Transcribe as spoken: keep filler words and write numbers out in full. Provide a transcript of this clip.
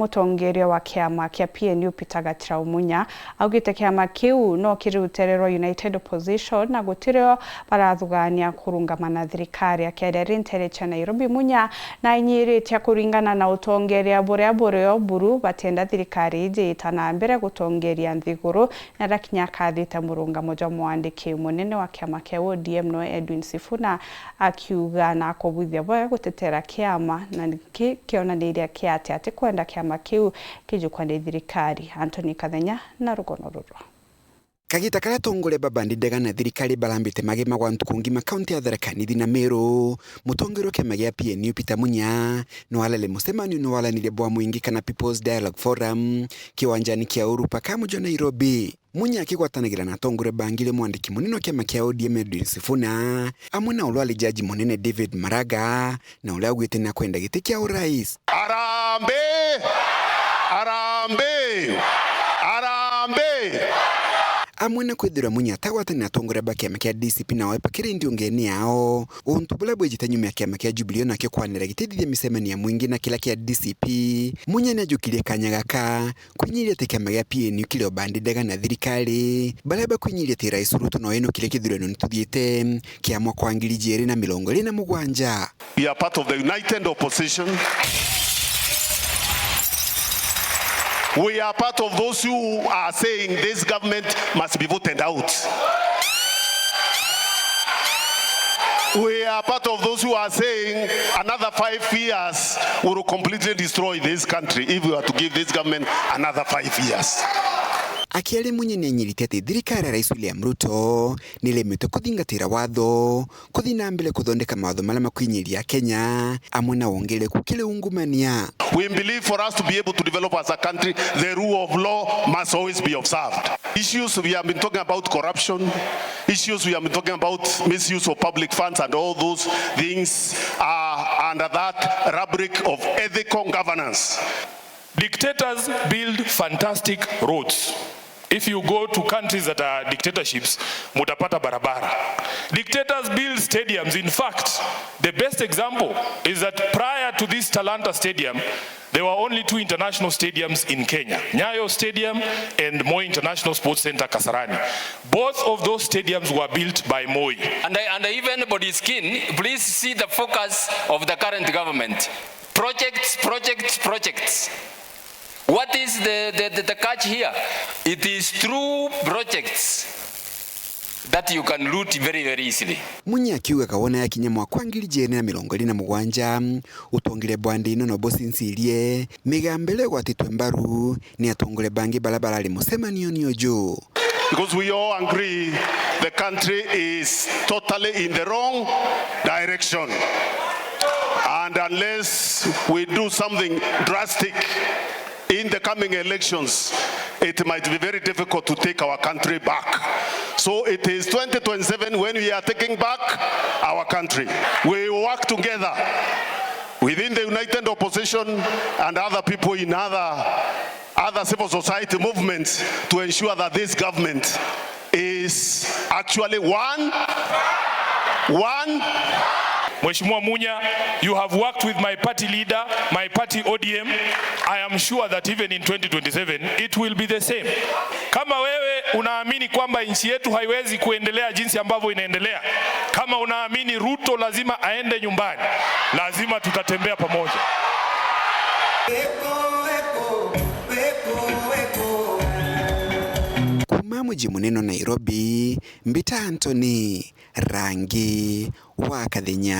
Mutongeria wa kiama kia P N U Peter Gatirau Munya augite kiama kiu no kiri rutere rwa United Opposition na gutirio barathugania kurungama na thirikari. Akiaria ari ntere cia Nairobi, Munya na ainyiritie kuringana na utongeria buria burio buru batienda thirikari iji ita na mbere gutongeria nthiguru, na rakinya akathite murungamo jwa mwandiki munene wa kiama kia O D M noe Edwin Sifuna, akiuga na akubuithia bwega gutetera kiama na ki-, kionaniria kia ati atikwenda kiama kiu kijukwa ni thirikari. Anthony Kathenya na rugono ruru. Kagita karia atongoria ba bandi ndega na thirikari barambite magimagwa ntuku ngima kaunti ya Tharaka Nithi na Meru, mutongeria wa kiama gia P N U Peter Munya no arari mucemanio ni waranirie bwa mwingi kana People's Dialogue Forum kiwanjani kia Uhuru Park amujo Nairobi. Munya akigwatanagira na atongoria bangi ri mwandiki munene wa kiama kia O D M Edwin Sifuna, amwe na uria ari jaji munene David Maraga, na uria augite ni akwenda giti kia urais. Harambee! Harambee! Harambee! Amwe na kwithirwa Munya atagwatania na atongoria ba kiama kia D C P na Wiper kiri ndiungeni yao, untu buria bwijite nyuma ya kiama kia Jubilee nakio kwanira gitithithia micemanio ya mwingi na kiria kia D C P, Munya ni ajukirie kanya gaka kwinyiria ati kiama gia P N U kiri o bandi ndega na thirikari, baria bakwinyiria ati Rais Ruto no enukire kithurano ni tuthiite kia mwaka wa ngiri ijiri na mirongo iri na mugwanja. We are part of the united opposition. We are part of those who are saying this government must be voted out. We are part of those who are saying another five years will completely destroy this country if we are to give this government another five years. Akiaria Munya ni ainyiritie ati thirikari ya Rais William Ruto ni iremete kuthingatira watho, kuthi na mbere kuthondeka mawatho maria makwinyiria Akenya, amwe na wongereku kiri ungumania. We believe for us to be able to develop as a country, the rule of law must always be observed. Issues we have been talking about corruption, issues we have been talking about misuse of public funds and all those things are under that rubric of ethical governance. Dictators build fantastic roads. If you go to countries that are dictatorships, mutapata barabara. Dictators build stadiums. In fact, the best example is that prior to this Talanta Stadium, there were only two international stadiums in Kenya, Nyayo Stadium and Moi International Sports Centre Kasarani. Both of those stadiums were built by Moi. And I, and if anybody is keen, please see the focus of the current government. Projects, projects, projects. What is the, the, the, the catch here? It is through projects that you can loot very, very easily. Munya akiuga kawona yakinya mwaka wa ngiri ijiri na mirongo iri na mugwanja, utongeria bwa nthi ino no bucinsirie migambo iria igwatitwe mbaru ni atongoria bangi baria barari mucemanioni uju. Because we all agree the country is totally in the wrong direction. And unless we do something drastic in the coming elections, it might be very difficult to take our country back. So it is twenty twenty-seven when we are taking back our country. We work together within the united opposition and other people in other, other civil society movements to ensure that this government is actually one, one. Mheshimiwa Munya, you have worked with my party leader, my party O D M. I am sure that even in twenty twenty-seven, it will be the same. Kama wewe unaamini kwamba nchi yetu haiwezi kuendelea jinsi ambavyo inaendelea, kama unaamini Ruto lazima aende nyumbani, lazima tutatembea pamoja. Kuma muji munene Nairobi, mbita Anthony Rangi wa Kathenya.